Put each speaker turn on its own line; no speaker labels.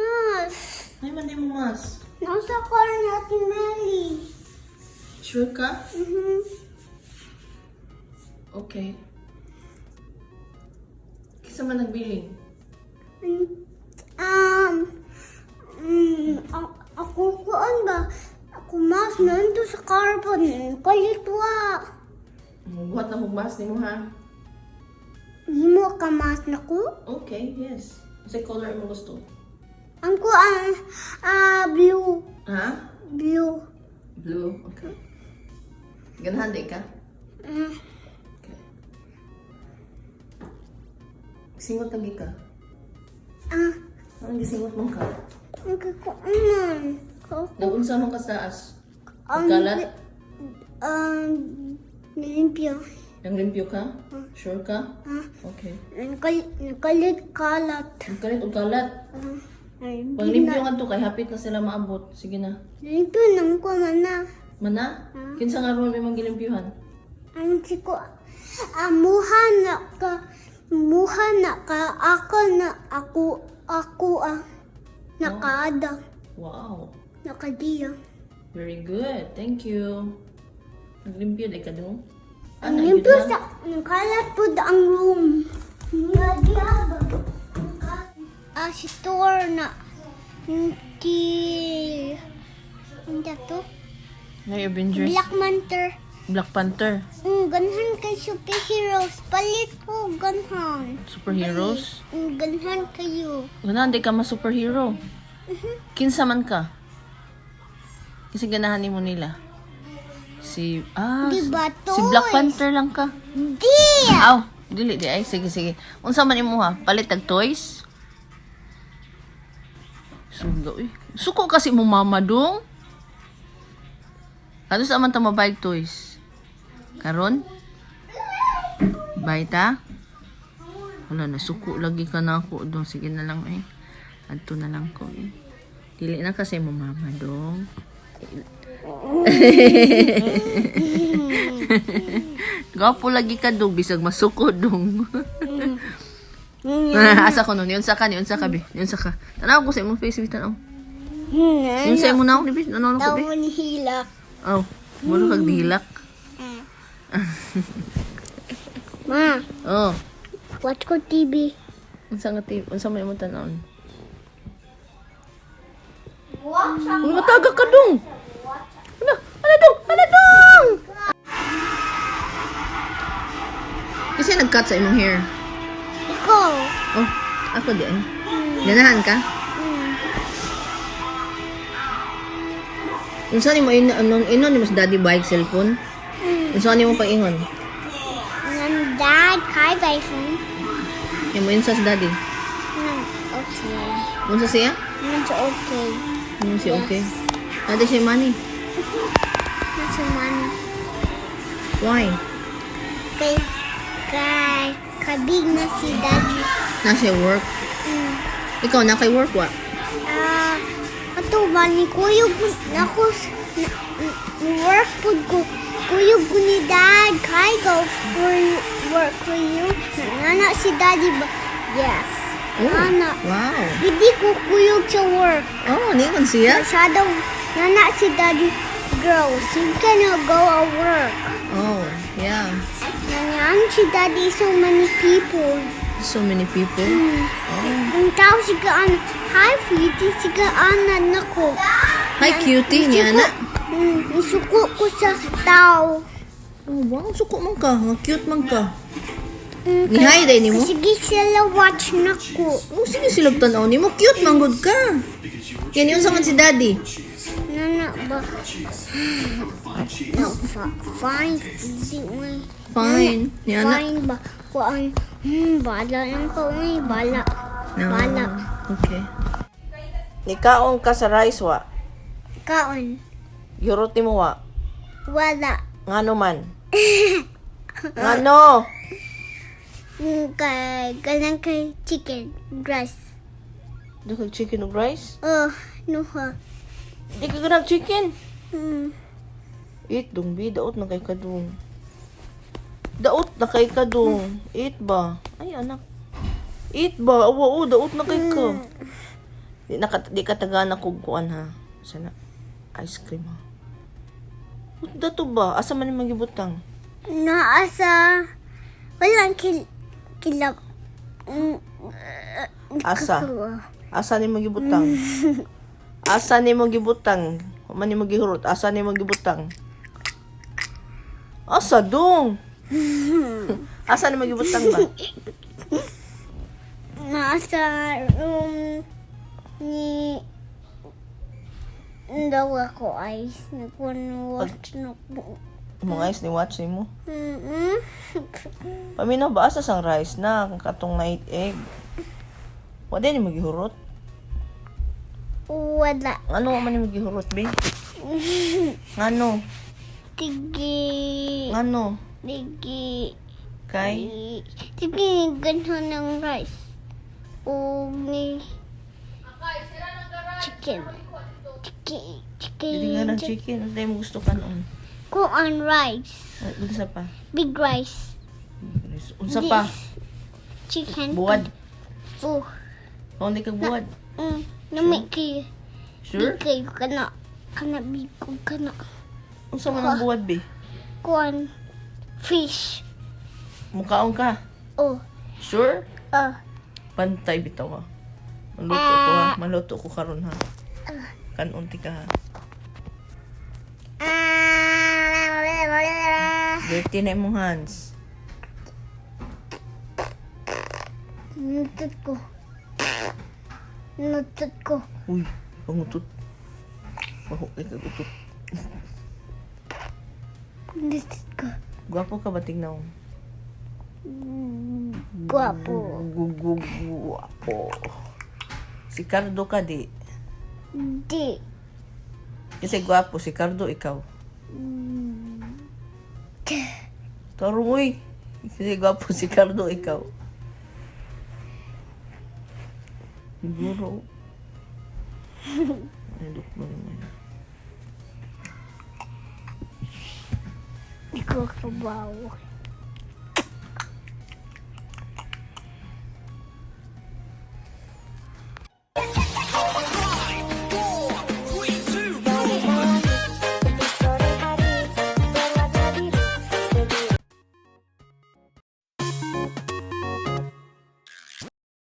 Mas.
Ay, man mo mas.
Nasa car natin, Meli.
Sure ka?
Mhm.
Okay. Kinsa man nagbilin?
Ako kuan ba? Ako mas nando sa carbon. Kalitwa.
Buhat na mong mas nimo ha?
Himo ka mas na ko?
Okay, yes. Unsay color mo gusto?
Ang kuan, ah, blue.
Ha?
Blue.
Blue. Okay. Ganahan di ka?
Mm.
Okay. Singot lagi ka.
Ah,
Anong gisingot man ka?
ang kuan man. Ko-
Nagunsa man ka sa as?
Ang-
Kalat?
Nilimpyo.
Nang limpyo ka? Sure ka?
Ah,
Okay.
nakalit kalat.
Ang kalit og kalat.
Ah,
Pag limpyo nga to kay hapit na sila maabot. Sige na.
Limpyo nang ko man na.
Mana? Kinsa nga ron may manggilimpyuhan?
Ang siko, amuha na ka, muha na ka, ako na, ako, ako ah, nakaada,
Wow.
nakadiya.
Very good. Thank you. Naglimpyo di ka dong?
Ang limpyo sa, nakalat po ang room. Nadiya ba? Ah, si Thor na, si, ano to?
May Avengers.
Black Panther.
Black Panther.
Ganhan kay superheroes. Palit ko, ganhan.
Superheroes.
Ganhan kayo.
Ganahan di ka ma superhero. Kinsa man ka? Kasi ganahan nimo nila. Si ah
Di ba,
si Black
toys?
Panther lang ka.
Di!
Aw, dili di ay sige sige. Unsa man imo ha? Palit tag toys? Suga uy. Suko kasi mo mama dong. Ano sa man ta mabayag toys? Karon? Bay ta? Wala na, suko lagi ka na ako dong. Sige na lang eh. Adto na lang ko eh. Dili na kasi mo mama dong. Gwapo lagi ka dong, bisag masuko dong. Asa ko nun, yun sa ka, yun sa ka, be. Yun sa ka. Tanaw ko sa imong face, be, tanaw. Yun sa imong naong, be. Tanaw ko, be.
Tawon hilak.
Oh, muro kag dihilak.
Ma,
Oh,
watch ko TV.
unsa nga TV, unsa may imong tanawon? Uy, mataga ka dong. Ano? Ano dong? Ano dong? Kasi nag-cut sa imong hair.
Ikaw.
Oh, ako di ay. Ganahan ka?
Mm.
Unsa ni mo ino anong ino ni mas daddy bike cellphone? Unsa ni mo pag-ingon?
Ang dad, kay iPhone.
Yung mo insa sa daddy.
Nang okay.
Unsa siya?
Nang okay.
Yung si okay. Daddy siya money.
Nang money.
Why?
Kay, kay, kabig na si daddy.
Na siya work. Ikaw na kay work wa?
Ah, ato ba ni kuyog nako na, work pud ko kuyog ko ni dad kay go for you, work for you nana si daddy ba yes.
Oh,
Nana.
wow.
Hindi ko kuyog sa work.
Oh, ningon siya?
Masyado nana si daddy girls you cannot go at work.
Oh, yeah.
Nanyan si daddy so many people.
So many people. Oh.
Ang tao siya ano, hi cutie, siya ana nako.
Hi cutie ni ana.
Nisuko ko sa tao.
Oh, wow, suko man ka. Nga cute man ka.
Mm,
Ni hi day nimo?
Sige sila watch nako.
Oh, sige sila tan-aw nimo. Cute man gud ka. Yan yun sa man si daddy.
Nana ba? No, fine. Di mo.
Fine. Ni ana.
Fine ba? Kuan. Bala lang ko uy, bala.
No.
Bala.
Okay. Nikaon ka sa rice wa.
Kaon.
Yurot nimo wa.
Wala.
Ngano man? Ngano?
Kay ganang kay chicken rice.
Di ka chicken ug rice?
Oh, no ha.
Di ka ganang chicken. Eat dong bi, daot na kay kadung. Daot na kay kadung. Eat ba? Ay anak. Eat ba? Awa, oh, daot na kay ka. Di ka tagana kog kuan ha. Sana ice cream ha. What da to ba? Asa man ni magibutang?
Naa sa walang kilap.
Asa? Asa ni magibutang? Asa ni magibutang? Wa man ni magihurot. Asa ni magibutang? Asa dong? Asa ni magibutang ba?
Naa sa room ni daw ako ice. Nagwan-watch na ko.
Mga ice ni watch mo. Paminaw ba asa sang rice na ang katong night egg? Wa din ni magihurot.
Wala.
Ano man ni magihurot be? Ngano?
Tigi.
Ngano?
Tigi.
Kay
Tigi ganun ng rice. O ni chicken. Chicken.
Dili nga
Chicken.
ng chicken. Ano tayo mo gusto ka noon?
Kuan rice.
Ay, unsa pa?
Big rice.
Unsa pa?
Chicken.
Buwad.
Oh.
Kung di ka buwad.
Nami kayo.
Sure?
Big kayo kana. Kana big ko kana.
Unsa man ang buwad be?
Kuan fish.
Mukaon ka.
Oh.
Sure?
Ah.
Pantay bitaw ha. Maluto ko ha. Maluto ko karon ha. Kanunti ka ha. Dirty na imong hands.
Nutot ko. Nutot ko.
Uy, pangutot. Baho kay kag utot.
Nutot ko.
Gwapo ka ba tignan?
Guwapo.
Guguguwapo. Si Cardo ka di.
Di.
Kasi gwapo si Cardo ikaw. Tarong uy. Kasi gwapo si Cardo ikaw. Siguro. Ay, look mo naman.
Di ko kabaw.